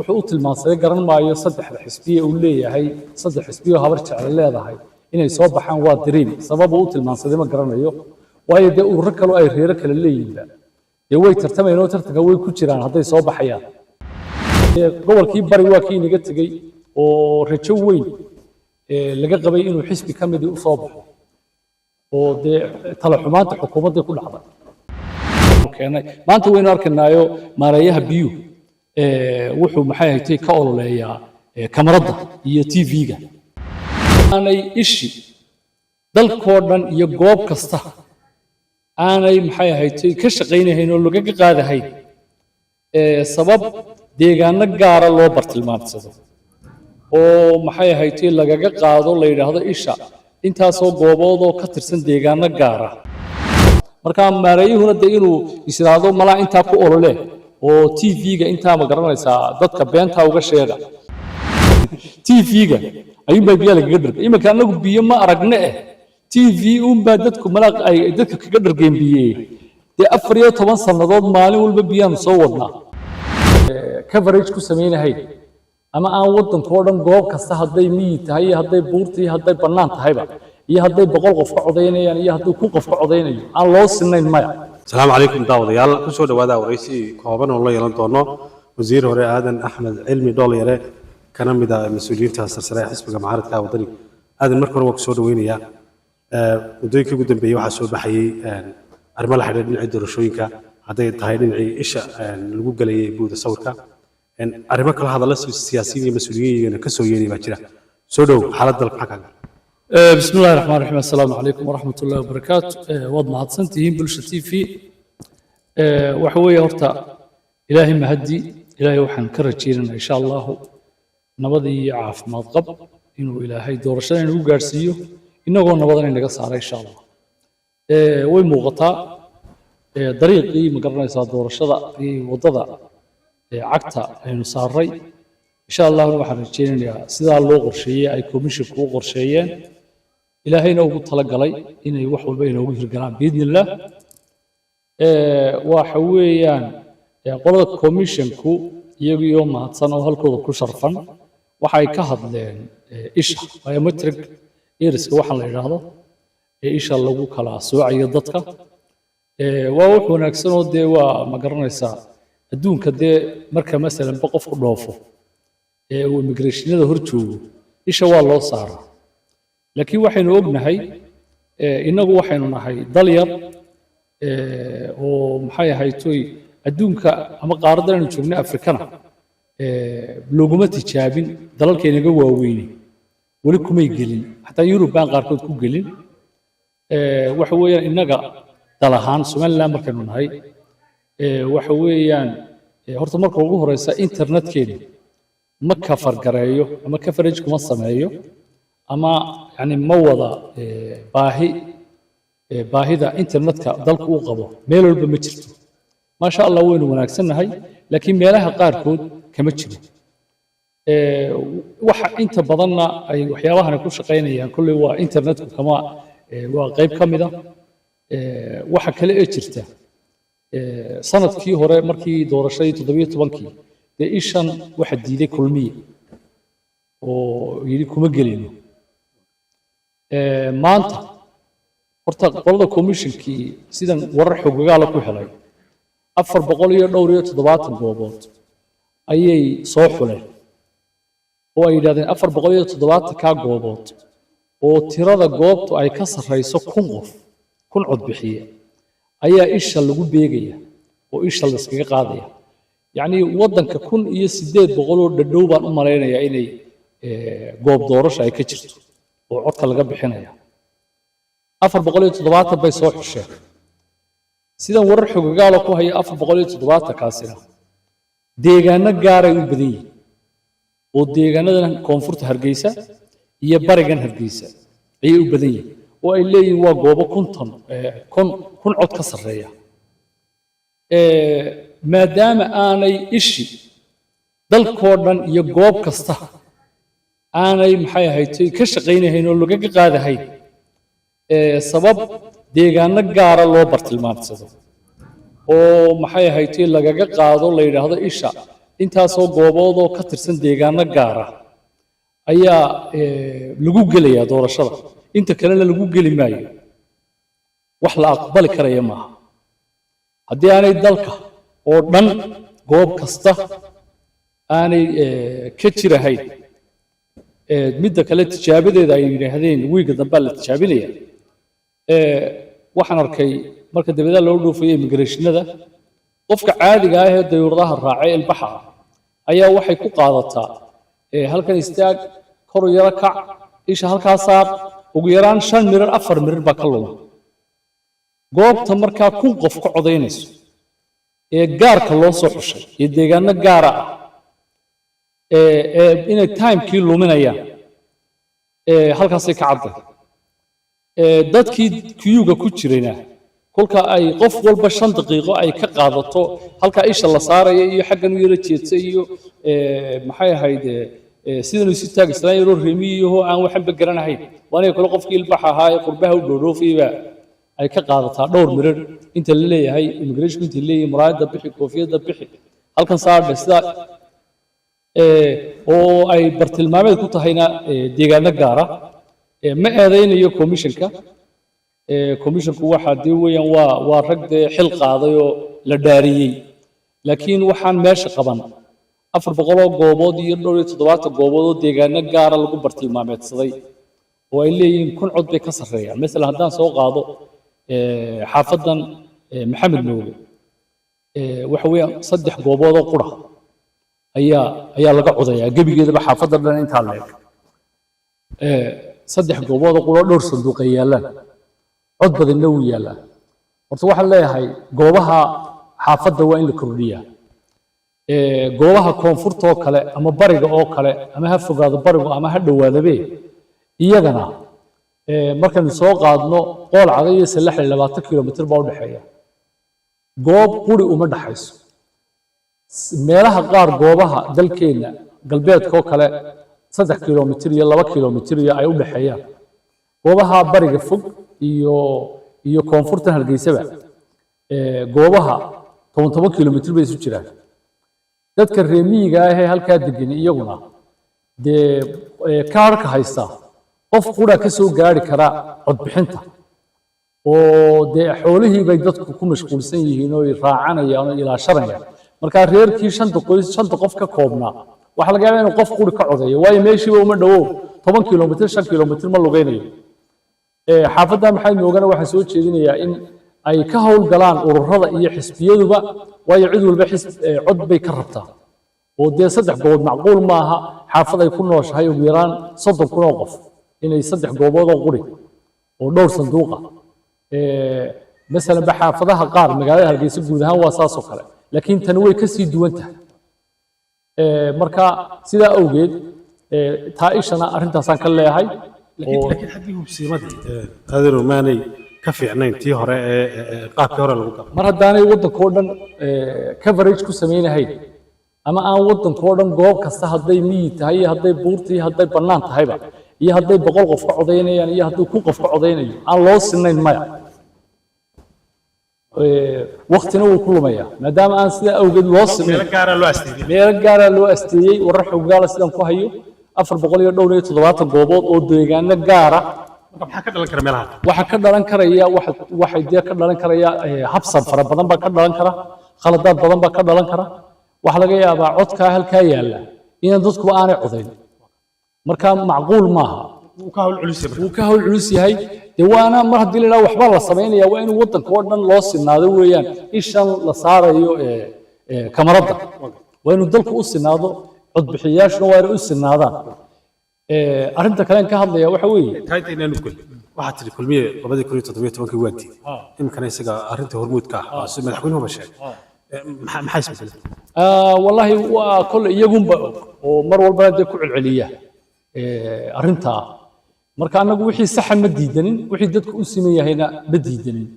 Wuxuu u tilmaansaday garan maayo saddexda xisbiye uu leeyahay, saddex xisbiyo Habar Jecel leedahay inay soo baxaan waa diriim. Sababuu u tilmaansaday ma garanayo, waayo dee ururo kaloo ay reero kale leeyihinba dee way tartamayeen oo tartanka way ku jiraan hadday soo baxayaan. Gobolkii Bari waa kii inaga tegey oo rajo weyn laga qabay inuu xisbi ka midii u soo baxo, oo dee tala xumaanta xukuumadda ku dhacday keenay. Maanta waynu arkaynaayo maareeyaha biyuhu wuxuu, maxay ahayd, ka ololeeyaa kamarada iyo TV-ga. Aanay ishi dalkoo dhan iyo goob kasta aanay, maxay ahayd, ka shaqaynahayn oo lagaga qaadahayn, sabab deegaano gaara loo bartilmaamsado oo, maxay ahayd, lagaga qaado, la yidhaahdo isha intaasoo goobood oo ka tirsan deegaano gaara. Marka maareeyuhuna dee inuu is idhaahdo malaa intaa ku olole oo TV-ga intaa, ma garanaysaa, dadka beentaa uga sheega TV-ga ayuunbaa biyaa lagaga dhargay. Iminka annagu biyo ma aragne, TV uunbaa dadku malaa ay dadka kaga dhargeen biye. Dee 14 sannadood maalin walba biyaanu soo wadnaa, coverage ku samaynahayn ama aan waddankoo dhan goob kasta, hadday miyi tahay iyo hadday buurta iyo hadday bannaan tahayba iyo hadday 100 qof ka codaynayaan iyo hadduu 1000 qof ka codaynayo, aan loo sinayn, maya. Asalaamu calaykum daawadayaal, kusoo dhawaada waraysi kooban oo la yeelan doono wasiir hore Aadan Axmed Cilmi Dhoolyare, kana mid ah mas-uuliyiinta sarsare ee xisbiga mucaaradka Waddani. Aadan, marka hore waa kusoo dhaweynayaa. Muddooyinkii ugu dambeeyey waxaa soo baxayey arrimo la xidhiidha dhinacii doorashooyinka, hadday tahay dhinacii isha lagu gelayay buuda sawirka, arrimo kale, hadallo siyaasiyiin iyo mas-uuliyiin ka soo yeeray baa jira. Soo dhow, xaaladda dalka maxaa kaaga? بسم الله الرحمن الرحيم، السلام عليكم ورحمة الله وبركاته. Waad mahadsantihiin Bulsha TV. Waxa weeye horta Ilaahay mahaddi, Ilaahay waxaan ka rajeynanaa insha Allahu nabad iyo caafimaad qab inuu Ilaahay doorashada inagu gaadhsiiyo, inagoo nabadan inaga saara insha Allah. Way muuqataa dariiqii, ma garanaysaa, doorashada iyo waddada cagta aynu saaray. Insha Allahna waxaan rajeynayaa sidaa loo qorsheeyey, ay commissionku u qorsheeyeen, Ilaahayna ugu talagalay inay wax walba inoogu hirgalaan biidni illaah. Waxa weeyaan qolada commissionku iyagiyo mahadsan oo halkooda ku sharfan waxay ka hadleen isha biometric iriska, waxaan la yidhaahdo ee isha lagu kala soocayo dadka. Waa wax wanaagsan oo dee waa, ma garanaysaa, adduunka dee marka masalan ba qofku dhoofo ee uu immigrationada hor joogo, isha waa loo saaraa. Laakiin waxaynu ognahay innagu waxaynu nahay dal yar oo, maxay ahayd toy, adduunka ama qaaraddan aynu joognay Afrikana looguma tijaabin. Dalalka inaga waaweyne weli kumay gelin, xataa Yurub baan qaarkood ku gelin. Waxa weeyaan innaga dal ahaan Somaliland markaynu nahay, waxa weeyaan horta marka ugu horeysa internetkeenu ma cover gareeyo ama coverage kuma sameeyo ama yani ma wada baahi baahida internetka dalku uu qabo meel walba ma jirto. Maasha Allah, waynu wanaagsannahay, laakiin meelaha qaarkood kama jiro. Waxa inta badanna ay waxyaabahani ku shaqaynayaan kolley waa internetku kama waa qayb ka mid a. Waxa kale ee jirta, sanadkii hore markii doorashadii 17-kii dee ishan waxa diiday Kulmiye oo yidhi kuma gelino. Maanta horta qolada commissionkii sidan warar xogagaala ku helay, 400 iyo dhowr iyo toddobaatan goobood ayay soo xuleen oo ay yidhahdeen 470-kaa goobood oo tirada goobtu ay ka sarrayso 1000 qof, 1000 codbixiye, ayaa isha lagu beegaya oo isha la iskaga qaadaya. Yacnii waddanka 1800 oo dhadhow baan u malaynayaa inay goob doorasho ay ka jirto oo codka laga bixinaya. 470 bay soo xusheen sidan warar xogagaala ku haya. 470-kaasina deegaano gaaray u badan yihiin, oo deegaanadan koonfurta Hargeysa iyo barigan Hargeysa ayay u badan yihiin, oo ay leeyihiin waa goobo 50 kun cod ka sarreeya. Maadaama aanay ishi dalkoo dhan iyo goob kasta aanay, maxay ahayd, ka shaqaynahayn oo lagaga qaadahayn, sabab deegaano gaara loo bartilmaamsado oo, maxay ahayd, lagaga qaado, la yidhaahdo isha. Intaasoo goobood oo ka tirsan deegaano gaara ayaa lagu gelayaa doorashada, inta kalena lagu geli maayo. Wax la aqbali karaya maaha haddii aanay dalka oo dhan goob kasta aanay ka jirahayn. Midda kale, tijaabadeeda ay yidhaahdeen wiiga dambaa la tijaabinaya. Waxaan arkay marka dabadaa loo dhoofayo immigrationada, qofka caadiga ah ee dayuuradaha raacay, ilbaxa ah, ayaa waxay ku qaadataa halkan istaag, kor u yaro kac, isha halkaa saar, ugu yaraan 5 mirir, 4 mirir baa ka luma. Goobta markaa 1000 qof ka codaynayso ee gaarka loo soo xushay ee deegaano gaara ah ee inay timekii luminayaan, halkaasay ka cadday. Dadkii queuega ku jirayna kolka ay qof walba 5 daqiiqo ay ka qaadato halkaa isha la saaraya iyo xaggan u yaro jeedsa iyo maxay ahayd, sidan isu taag, islaan yaroo reemiyahoo aan waxanba garanahayn, waa aniga kale, qofkii ilbax ahaa ee qurbaha u dhoodhoofayba ay ka qaadataa dhowr mirir inta la leeyahay immigration, inta la leeyahay muraayadda bixi, koofiyadda bixi, halkan saardhe, sidaa oo ay bartilmaameed ku tahayna deegaano gaara. Ma eedaynayo commissionka. Commissionku waxa dee weeyaan waa rag dee xil qaaday oo la dhaariyey, laakiin waxaan meesha qaban 400 goobood iyo dhowr iyo 70 goobood oo deegaano gaara lagu bartilmaameedsaday oo ay leeyihiin 1000 cod bay ka sarreeyaan. Masalan, haddaan soo qaado xaafadan Maxamed Mooge, waxa weeyaan saddex goobood oo qura ayaa laga codayaa gebigeedaba, xaafadda dhan intaa leeg. Saddex goobood oo qura oo dhowr sanduuq ay yaallaan, cod badanna wuu yaallaa. Horta waxaan leeyahay goobaha xaafadda waa in la kordhiyaa. Goobaha koonfurta oo kale ama bariga oo kale, ama ha fogaado barigu ama ha dhowaadabe, iyagana markaynu soo qaadno Qool Cada iyo Sallaxle, 20 kilomitir baa u dhexeeya, goob quri uma dhexayso. Meelaha qaar, goobaha dalkeenna galbeedka oo kale, 3 kilomitir iyo 2 kilomitir iyo ay u dhexeeyaan. Goobaha bariga fog iyo koonfurtan Hargeysaba, goobaha toban toban kilomitir bay isu jiraan. Dadka reer miyiga ah ee halkaa degan iyaguna dee kaarka haysta qof qura ka soo gaari kara codbixinta, oo dee xoolihii bay dadku ku mashquulsan yihiin oo ay raacanayaan oo ilaashanayaan. Marka reerkii shanta qoys, shanta qof ka koobnaa, waxaa laga yaabaa inuu qof quri ka codeeyo, waayo meeshiiba uma dhowo, 10 kilomitir, 5 kilomitir ma lugaynayo. Xaafadda Maxamed Moogana waxaan soo jeedinayaa in ay ka howlgalaan ururada iyo xisbiyaduba, waayo cid walba cod bay ka rabtaa, oo dee saddex goobood macquul maaha xaafad ay ku nooshahay ugu yaraan 30,000 oo qof inay saddex goobood oo quri oo dhowr sanduuqa. Masalan ba xaafadaha qaar magaalada Hargeysa guud ahaan waa saas oo kale, laakiin tani way ka sii duwan tahay. Marka sidaa awgeed, taa ishana arrintaasaan ka leeyahay. Laakiin xaggii hubsiimadii, adeero, maanay ka fiicnayn tii hore ee qaabkii hore lagu galo? Mar haddaanay waddankoo dhan coverage ku samaynahayn ama aan waddankoo dhan goob kasta, hadday miyi tahay iyo hadday buurta iyo hadday bannaan tahayba iyo hadday 100 qof ka codaynayaan iyo hadduu 1000 qof ka codaynayo aan loo sinayn, maya. Waktina wuu ku lumayaa maadaama aan sidaa awgeed loo sinayn. Meelo gaaraa loo asteeyey. Meelo gaaraa loo asteeyey. Warar xoggaala sidaan ku hayo, 470 goobood oo deegaano gaara. Marka maxaa ka dhalan kara meelaha? Waxaa ka dhalan karaya waxay dee ka dhalan karaya habsan fara badan baa ka dhalan kara, khaladaad badan baa ka dhalan kara. Waxaa laga yaabaa codkaa halkaa yaalla inaan dadkuba aanay codayn. Marka macquul maaha. Wuu ka hawl culus yahay. Wuu ka hawl culus yahay dee, waana mar haddii la idhaha waxbaa la samaynaya, waa inuu waddanka oo dhan loo sinaado weeyaan. Ishan la saarayo kamaradda waa inuu dalku u sinaado, codbixiyayaashuna waa inay u sinaadaan. Arrinta kale ka hadlaya waxa weeye Taa inta inaanu gelin, waxaad tidhi Kulmiye 2017-kii waa diiday, iminkana isaga arrinta hormuudka ah oo si madaxweynuhuba sheegay. Maxaa isbedelay? Wallaahi waa kolle iyagunba og oo mar walbana dee ku celceliya arrintaa. Marka annagu wixii saxa ma diidanin, wixii dadku u siman yahayna ma diidanin.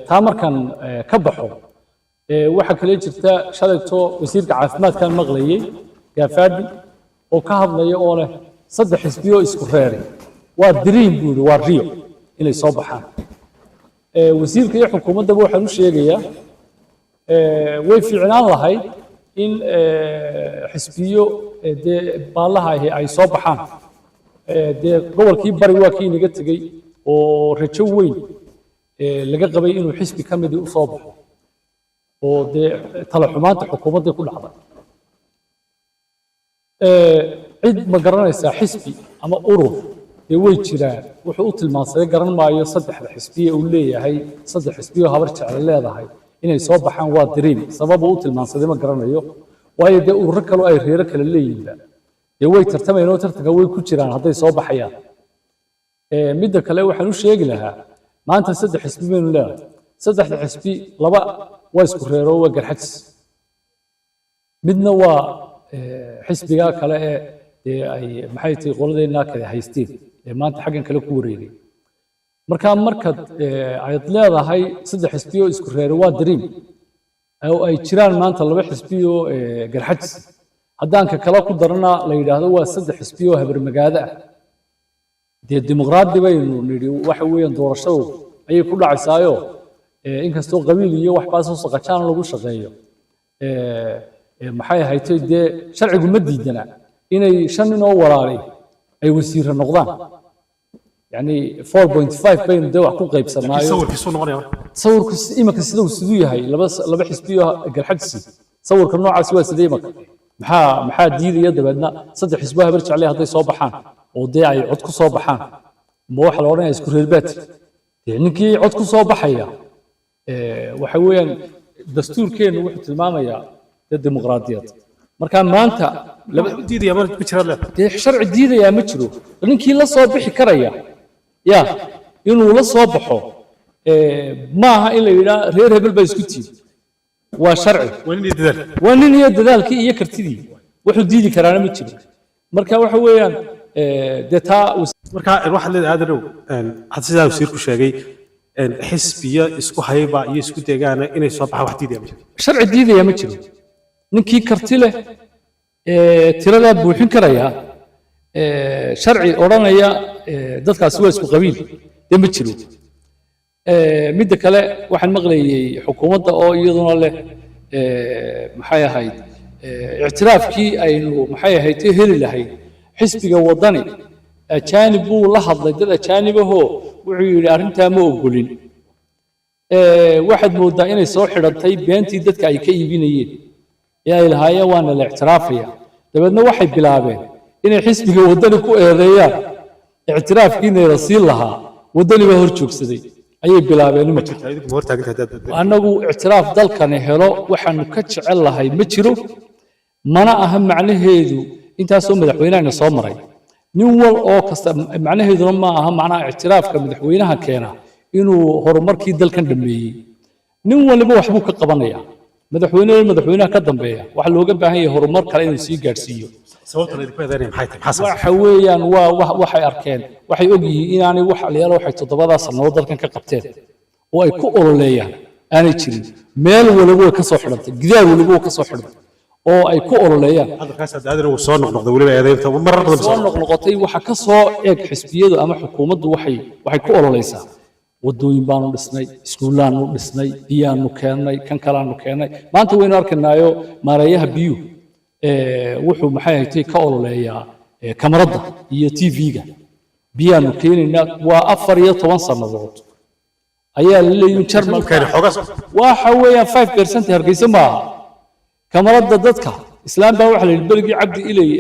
Taa markaan ka baxo, waxaa kale jirta shalayto wasiirka caafimaadkan maqlayey Gaafaadhi oo ka hadlaya oo leh saddex xisbiyo isku reeray waa dream buu yidhi, waa riyo inay soo baxaan. Wasiirka iyo xukuumaddaba waxaan u sheegayaa, way fiicnaan lahayd. In xisbiyo dee baallaha ahi ay soo baxaan, dee gobolkii Bari waa kii inaga tegey oo rajo weyn laga qabay inuu xisbi ka midii u soo baxo, oo dee tala xumaanta xukuumaddii ku dhacday. Cid ma garanaysaa xisbi ama urur dee way jiraan. Wuxuu u tilmaansaday garan maayo saddexda xisbiye uu leeyahay saddex xisbiyo Habar Jecla leedahay inay soo baxaan waa dream. Sababuu u tilmaansaday ma garanayo, waayo dee ururo kaloo ay reero kale leeyihinba dee way tartamayaan oo tartanka way ku jiraan hadday soo baxayaan. Midda kale waxaan u sheegi lahaa, maanta saddex xisbi baynu leenahay. Saddexda xisbi laba waa isku reero, waa Garxajis, midna waa xisbiga kale ee dee ay maxay tahay qoladeennaa kale haysteen ee maanta xaggan kale ku wareegay. Marka markaad aad leedahay saddex xisbi oo isku reero waa dream, oo ay jiraan maanta laba xisbi oo Garxajis, haddaan ka kale ku darana la yidhaahdo waa saddex xisbi oo habarmagaado ah, dee dimuqraadi baynu nidhi. Waxa weeyaan doorashadu ayay ku dhacaysaayo, inkastoo qabiil iyo wax baasoo saqajaan lagu shaqeeyo, maxay ahayd, dee sharcigu ma diidana inay shan nin oo walaalay ay wasiirra noqdaan. Yacni 4.5 baynu dee wax ku qaybsanaayo. Sawirkiisuu noqonaya marka? Sawirku imanka sida uu siduu yahay, laba xisbiyo Garxajisi, sawirka noocaasi waa sidee imanka? Maxaa diidaya dabeedna saddex xisbo Habar Jeclay hadday soo baxaan oo dee ay cod ku soo baxaan, ma waxa la odhanaya isku reerbaati? Dee ninkii cod ku soo baxaya, waxa weeyaan dastuurkeennu wuxuu tilmaamayaa dee dimuqraadiyad. Marka maanta laba wax u diidaya ma jiraad leedahay? Dee sharci diidayaa ma jiro. Ninkii la soo bixi karaya ya inuu la soo baxo, maaha in la yidhaa reer hebel baa isku tiim. Waa sharci. Waa nin iyo dadaal. Waa nin iyo dadaalkii iyo kartidii. Wuxuu diidi karaana ma jiro. Marka waxa weeyaan dee taa Marka waxaad leedahay, Aadanow, had sidaa wasiirku sheegay, xisbiyo isku hayba iyo isku deegaana inay soo baxaan wax diidaya ma jiro. Sharci diidaya ma jiro. Ninkii karti leh ee tiradaa buuxin karaya, sharci odhanaya dadkaasi waa isku qabiil dee ma jiro. Midda kale waxaan maqlayay xukuumadda oo iyaduna leh maxay ahayd, ictiraafkii aynu maxay ahayd heli lahayd, xisbiga Waddani ajaanib buu la hadlay, dad ajaanibahoo wuxuu yidhi arrintaa ma ogolin. Waxaad mooddaa inay soo xidhantay beentii dadka ay ka iibinayeen ee ay lahaayeen waana la ictiraafaya. Dabeedna waxay bilaabeen inay xisbiga Waddani ku eedeeyaan, ictiraafkiina la siin lahaa Waddani baa hor joogsaday ayay bilaabeen imika. Idinku ma hortaagan tahay haddaad Annagu ictiraaf dalkani helo waxaanu ka jecel lahay ma jiro. Mana aha macnaheedu intaasoo madaxweynehana soo maray nin wal oo kasta, macnaheeduna ma aha macnaha ictiraafka madaxweynaha keena inuu horumarkii dalkan dhameeyey. Nin waliba waxbuu ka qabanaya. Madaxweyne madaxweynaha ka dambeeya waxaa looga baahan yahay horumar kale inuu sii gaadhsiiyo. Sababta la idinku eedeynaya maxay tahay? Maxaa sababta? Waxa weeyaan waa waxay arkeen, waxay og yihiin inaanay wax aliyaalo waxay 7-daa sannadood dalkan ka qabteen oo ay ku ololeeyaan aanay jirin. Meel waliba way ka soo xidhantay, gidaar waliba way ka soo xidhantay oo ay ku ololeeyaan. Hadalkaas hadda Aadan wuu soo noqnoqday, weliba eedeynta marar badan. Soo noqnoqotay. Waxa ka soo eeg xisbiyadu ama xukuumaddu waxay ku ololeysaa waddooyin baanu dhisnay, iskuullaanu dhisnay, biyaanu keennay, kan kalaanu keennay. Maanta waynu arkaynaayo maareeyaha biyuhu wuxuu maxay ahayd ka ololeeyaa kamaradda iyo TV-ga, biyaanu keenaynaa. Waa 14 sannadood ayaa la leeyihin Jarmalka Keenay xoogaa. Waxa weeyaan 5% Hargeysa maaha. Kamaradda dadka islaam baa waxaa la yidhi berigii Cabdi Iley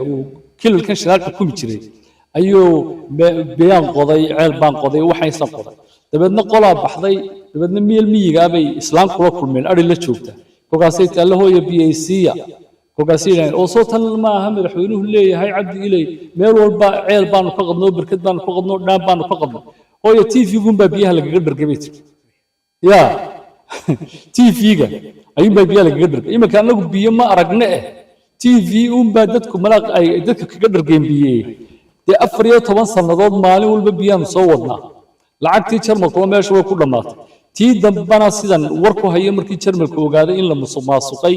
uu kilalkan shanaad xukumi jiray ayuu biyaan qoday, ceel baan qoday, waxaysan qoday. Dabeedna qolaa baxday, dabeedna meel miyigaa bay islaam kula kulmeen adhi la joogta. Kolkaasay taalle hooya biyaysiiya. Kolkaasay yidhahdeen, oo soo tan maaha madaxweynuhu leeyahay Cabdi Iley meel walba ceel baanu ka qadnoo, berkad baanu ka qadnoo, dhaan baanu ka qadno. Hooya TV-gunbaa biyaha lagaga dhargay bay tiri. Ya TV-ga ayuunbaa biyaha lagaga dhargay. Iminka annagu biyo ma aragne TV unbaa dadku malaaq ay dadka kaga dhargeen biye. Dee 14 sannadood maalin walba biyaanu soo wadnaa. Lacagtii Jarmalkuna meesha way ku dhammaatay. Tii dambana sidan war ku hayo, markii Jarmalku ogaaday in la musuq maasuqay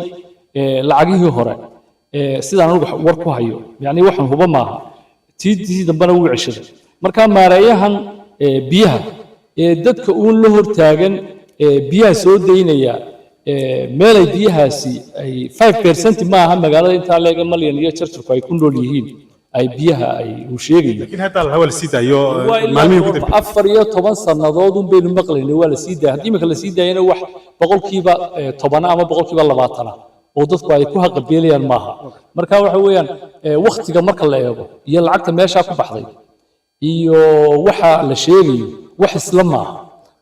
lacagihii hore, sidaan anigu war ku hayo, yacni waxan huba maaha, tii dambena wuu ceshaday. Marka maareeyahan biyaha ee dadka uun la hortaagan biyaha soo daynaya. Meelay biyahaasi ay 5% maaha magaalada intaa leega malyan iyo jarjarku ay ku nool yihiin ay biyaha ay uu sheegayo. Laakiin hadda la la sii daayo Waa ilaa maalmihii ugu dambeeyay. 14 sannadood un baynu maqlaynay waa la sii daaya. Haddii imika la sii daayana wax 10% ama 20% oo dadku ay ku haqabeelayaan maaha. Marka waxa weeyaan wakhtiga marka la eego iyo lacagta meeshaa ku baxday iyo waxa la sheegayo wax isla maaha.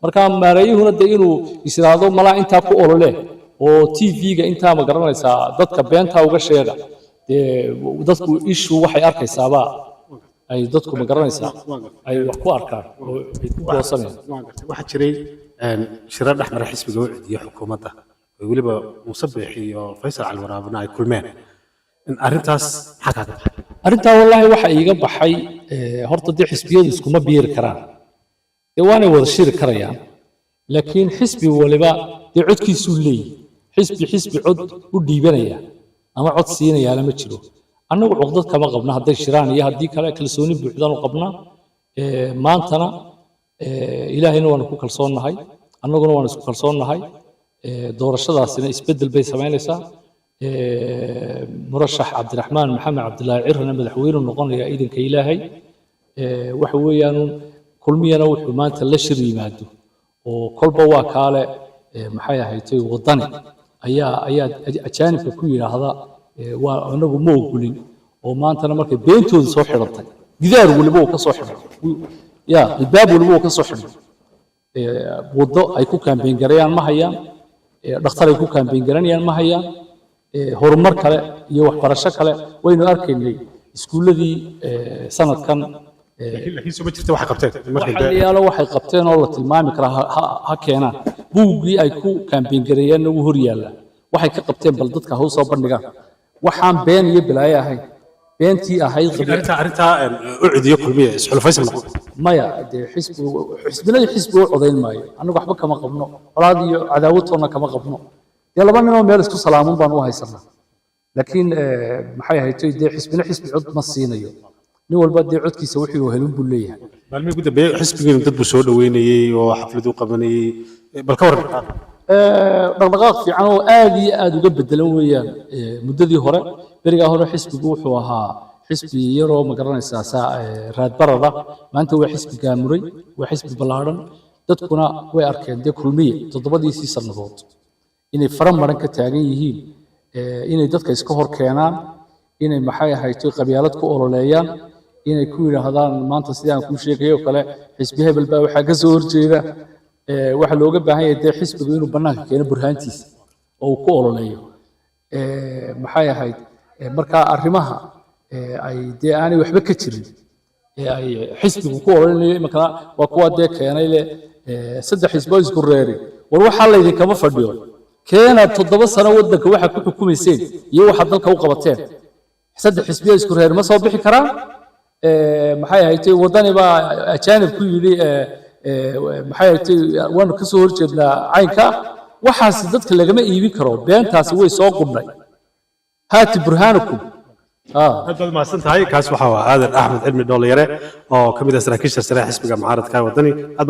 Marka maareeyuhuna dee inuu isiraado malaa intaa ku olole oo TV-ga intaa ma garanaysaa dadka beentaa uga sheega, dee dadku ishu waxay arkaysaaba ay dadku ma garanaysaa ay wax ku arkaan oo ay ku goosanayaan. Waxaa jiray shirar dhex mara xisbiga UCID iyo xukuumadda oo weliba Muuse Biixi iyo Faysal Cali Waraabna ay kulmeen. In arrintaas maxaa kaaga baxay? Arrintaa wallaahi waxa iiga baxay, horta dee xisbiyadu iskuma biiri karaan, dee waanay wada shiri karayaan, laakiin xisbi waliba dee codkiisuu leeyihi. Xisbi xisbi cod u dhiibanaya ama cod siinayaana ma jiro. Annagu cuqdad kama qabna hadday shiraan iyo haddii kale, kalsooni buuxdaan u qabnaa. Maantana Ilaahayna waanu ku kalsoonnahay, annaguna waanu isku kalsoonnahay. Doorashadaasina isbeddel bay samaynaysaa. Murashax Cabdiraxmaan Maxamed Cabdilaahi Cirana madaxweynu noqonaya idanka Ilaahay. Waxa weeyaan Kulmiyana wuxuu maanta la shir yimaado oo kolba waa kaale maxay ahayd Wadani ayaa ajaanibka ku yidhaahda waa anagu ma ogolin, oo maantana markay beentooda soo xidhantay gidaar waliba uu ka soo xidhay ya albaab waliba uu ka soo xidhay, waddo ay ku campaign garayaan ma hayaan, dhakhtar ay ku campaign garanayaan ma hayaan, horumar kale iyo waxbarasho kale waynu arkaynay iskuulladii sanadkan. Laakiin soo ma jirta waxay qabteen markay Waxaliyaalo waxay qabteen oo la tilmaami karaa ha keenaan. Buuggii ay ku campaign gareeyeenna wuu hor yaallaa. Waxay ka qabteen bal dadka ha u soo bandhigaan, waxaan been iyo bilaayo ahayn, beentii ahayd. Arrintaa UCID iyo Kulmiye isxulufaysi noqon? Maya, dee xisbi xisbinada xisbi u codayn maayo. Annagu waxba kama qabno, colaad iyo cadaawadtoonna kama qabno. Dee laba ninoo meel isku salaamun baan u haysanaa, laakiin maxay ahayd, dee xisbina xisbi cod ma siinayo. Nin walba dee codkiisa wixii uu helin buu leeyahay. Maalmihii ugu dambeeyey xisbigeenu dad buu soo dhaweynayey oo xaflad u qabanayey. Bal ka warran? Dhaqdhaqaaq fiican oo aad iyo aad uga bedelan weeyaan muddadii hore. Berigaa hore xisbigu wuxuu ahaa xisbi yaroo ma garanaysaa saa raadbarada. Maanta waa xisbi gaamuray, waa xisbi ballaadhan. Dadkuna way arkeen dee Kulmiye toddobadiisii sannadood inay fara maran ka taagan yihiin, inay dadka iska hor keenaan, inay maxay ahayto qabyaalad ku ololeeyaan, inay ku yidhaahdaan maanta sidii aan kuu sheegay oo kale xisbi hebel baa waxaa ka soo horjeeda. Waxaa looga baahan yahay dee xisbigu inuu bannaanka keeno burhaantiisa oo uu ku ololeeyo. Maxay ahayd, markaa arrimaha ay dee aanay waxba ka jirin ee ay xisbigu ku ololeynayo iminkana waa kuwa dee keenay le saddex xisbo isku reeri. War waxaa laydinkama fadhiyo. Keenaad 7 sano waddanka waxaad ku xukumayseen iyo waxaad dalka u qabateen. Saddex xisbiya isku reer ma soo bixi karaan. Maxay ahayd, Waddani baa ajaanib ku yidhi maxay ahayd waanu ka soo horjeednaa caynka. Waxaasi dadka lagama iibin karo, beentaasi way soo qudhnay. Haati burhaanakum. Aad baad mahadsan tahay. Kaas waxaa waa Aadan Axmed Cilmi Dhoolyare oo ka mid ah saraakiisha sare ee xisbiga mucaaradka Wadani. Aad baan